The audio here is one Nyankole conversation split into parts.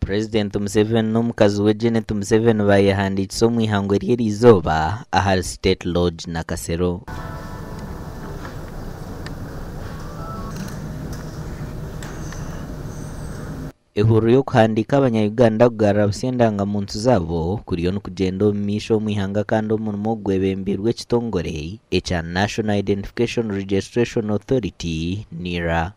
Purezidenti Museveni n'omukazi we Janet Museveni bayehandiikisa omu ihangwe ry'eriizooba ahari State Lodge Nakasero. Ehururu y'okuhandiika abanya-Uganda kugarura busya endanga-muntu zaabo kuriyo nikugyenda omu maisho omu ihanga kandi omurimo ogu gwebembeirwe ekitongore ekya National Identification Registration Authority, NIRA.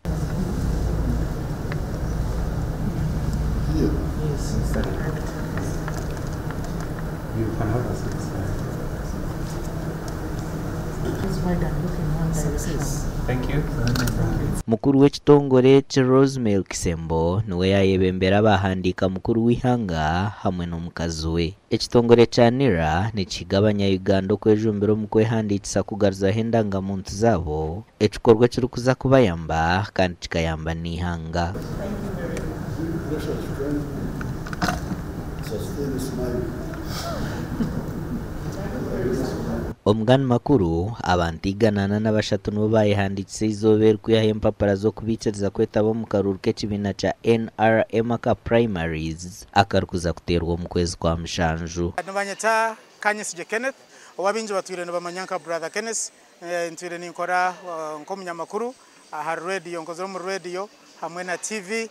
Mukuru w'ekitongore eki Rosemary Kisembo niwe yaayebembera abaahandiika mukuru w'eihanga hamwe n'omukazi we. Ekitongore kya NIRA nikihiga abanya-Uganda okwejumbira omu kwehandiikisa kugaruzaho endanga-muntu zaabo, ekikorwa ekirikuza kubayamba kandi kikayamba n'eihanga. Omugani makuru, abantu 143 nibo baayehandiikisa eizooba eri kwihaho empapura z'okubaikiriza kwetaba omu karuuru k'ekibiina kya NRM aka Primaries akarikuza kuteerwa omu kwezi kwa mushanju. Nibanyeta Kanyesigye Kenneth, ou abaingi batwire nibamanya nka Brother Kenneth. Ntwire ninkora nk'omunyamakuru ahari rediyo, nkozire omuri rediyo hamwe na TV.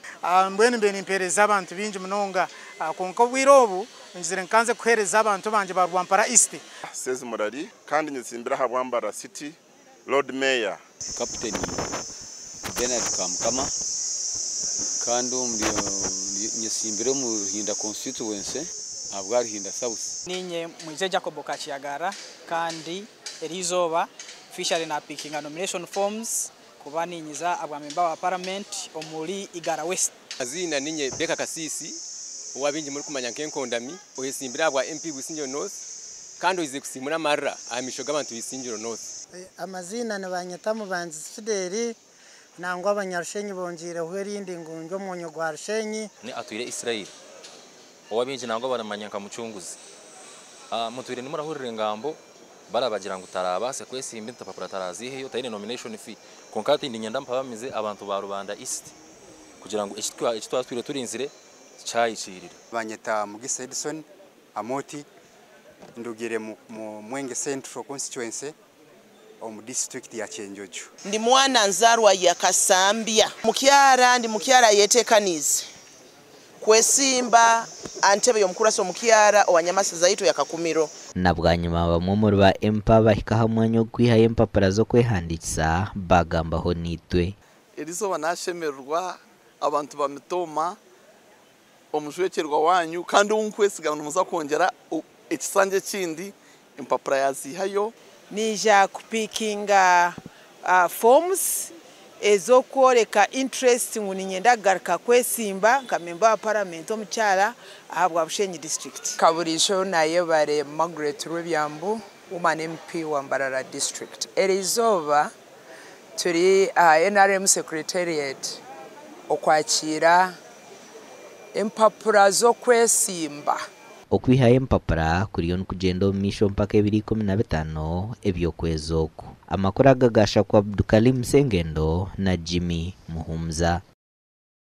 Mbwenu mbaire nimpeereza abantu baingi munonga kwonka obwire obu ngizire nkanze kuheereza abantu bangye ba Rwampara East. Sezi Murari kandi nyetsimbire aha bwa Mbarara City Lord Mayor. Kaputeni Bernard Kamukama kandi nyetsimbire omu Ruhinda Constituency ahabwa Ruhinda South. Niinye Mwije Jacob Kakiyagara kandi eriizooba officially napikinga nomination forms kuba ninyiza ahabwa memba wa paramenti omuri Igara West. Amaziina ninye Baker Kasiisi ou abaingi murikumanya nk'enkondami, oyetsimbire ahabwa MP Busingye North kandi oizire kusiimura amarira aha maisho g'abantu ba Isingiro North. Amaziina nibanyeta Mubangizi Fideli, nangwa Abanyarushenyi bongyeireho erindi ngu ndi omwonyo gwa Rushenyi. Ni Atwire Israeli, ou abaingi nangwa baramanya nka Mucunguzi. Mutwire nimurahurira engambo barabagira ngu taraabaase kwesimba entapapura taraaziiheyo, taine nomination fee. Kwonka hati niinyenda mpabamize abantu ba Rubanda East kugira ngu eki twatwire turinzire kyahikiirira. Banyeta Mugisa Edson Amooti, ndugire mu Mwenge Central Constituency omu disiturikiti ya Kyenjojo. Ndi mwana nzaarwa ya Kasambya. Mukyara ndi mukyara ayeteekaniize kwesimba aha ntebe y'omukurasi omukyara owa Nyamasaza yaitu ya Kakumiro. Na bwanyima bamwe omuri ba MP abahika aha mwanya ogu kwihayo empapura z'okwehandiikisa baagambaho naitwe. Erizooba nashemererwa abantu ba Mitooma, omujwekyerwa wanyu kandi ou nkwesiga ngu nimuza kwongyera ekisanja ekindi empapura yaziihayo. Naija kupiikinga forms ez'okworeka interest ngu niinyenda kugaruka kwesimba nka memba wa paramenti omukyara ahabwa Bushenyi district. Kaburiijo Nayebare Margaret Rwebyambu, Woman MP wa Mbarara District. Eriizooba turi aha nrm Secretariat okwakiira empapura z'okwesimba. Okwihayo empapura kuriyo nikugyenda omu maisho mpaka ebiro 15 eby'okwezi oku. Amakuru aga gaashakwa Abdukalim Sengendo na Jimmy Muhumuza.